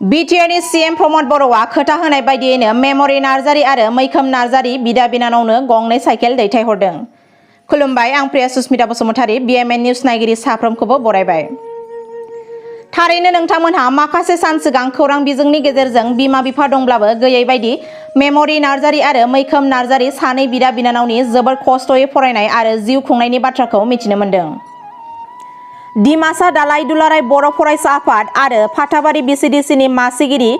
बिटिआरनि सीएम प्रमद बर'आ खोथा होनाय बायदियैनो मेम'रि नार्जारि आरो मैखोम नार्जारि बिदा बिनानावनो गंनै साइकेल दैथायहरदों। खुलुमबाय, आं प्रिया सुस्मिता बसुमतारी बिएमएन निउज नायगिरि साफ्रोमखौबो बरायबाय। थारैनो नोंथांमोनहा माखासे सान सिगां खौरां बिजोंनि गेजेरजों बिमा बिफा दंब्लाबो गैयै बायदि मेम'रि नार्जारि आरो मैखोम नार्जारि सानै बिदा बिनानावनि जोबोर खस्थ'यै फरायनाय आरो जिउ खुंनायनि बाथ्राखौ मिथिनो मोन्दों। डिमासा दालाइ दुलाराय बर' फरायसा आफाद आरो फाथाबारि बिसिडिसिनि मासिगिरि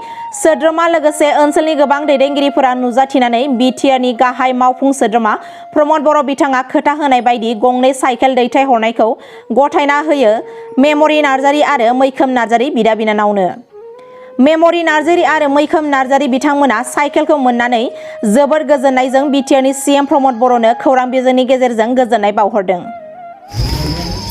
सोद्रोमा लोगोसे ओनसोलनि गोबां दैदेनगिरिफोरा नुजाथिनानै बिटिआरनि गाहाय मावफुं सोद्रोमा प्रमद बर' बिथाङा खोथा होनाय बायदि गंनै साइकेल दैथायहरनायखौ गथायना होयो मेम'रि नार्जारि आरो मैखोम नार्जारि बिदा बिनानावनो। मेम'रि नार्जारि आरो मैखोम नार्जारि बिथांमोना साइकेलखौ मोननानै जोबोर गोजोननायजों बिटिआरनि सीएम प्रमद बर'नो खौरां बिजोंनि गेजेरजों गोजोननाय बावहरदों।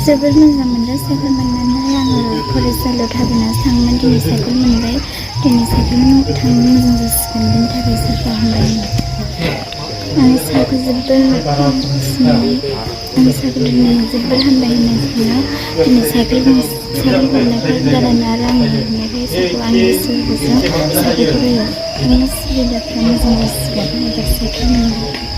जोबोर मोजां मोनदों साइकेल मोननानै आङो फरायसालियाव थाबायनासो थाङोमोन। दिनै साइकेल मोनबाय, दिनै साइकेल थांनो मोजां जासिगोन, बेनि थाखाय सारखौ हामबाय। आं सारखौ जोबोर जोबोर हामबाय होनना सानो। दिनै साइकेल मोननायखाय गारानो आरो आंनि मोननायखाय सारखौ आंनि गोसो गोरबोजों साबायखर होयो। आंनि सुबिदाफ्रा मोजां जासिगोन एबार साइकेल मोनबाय।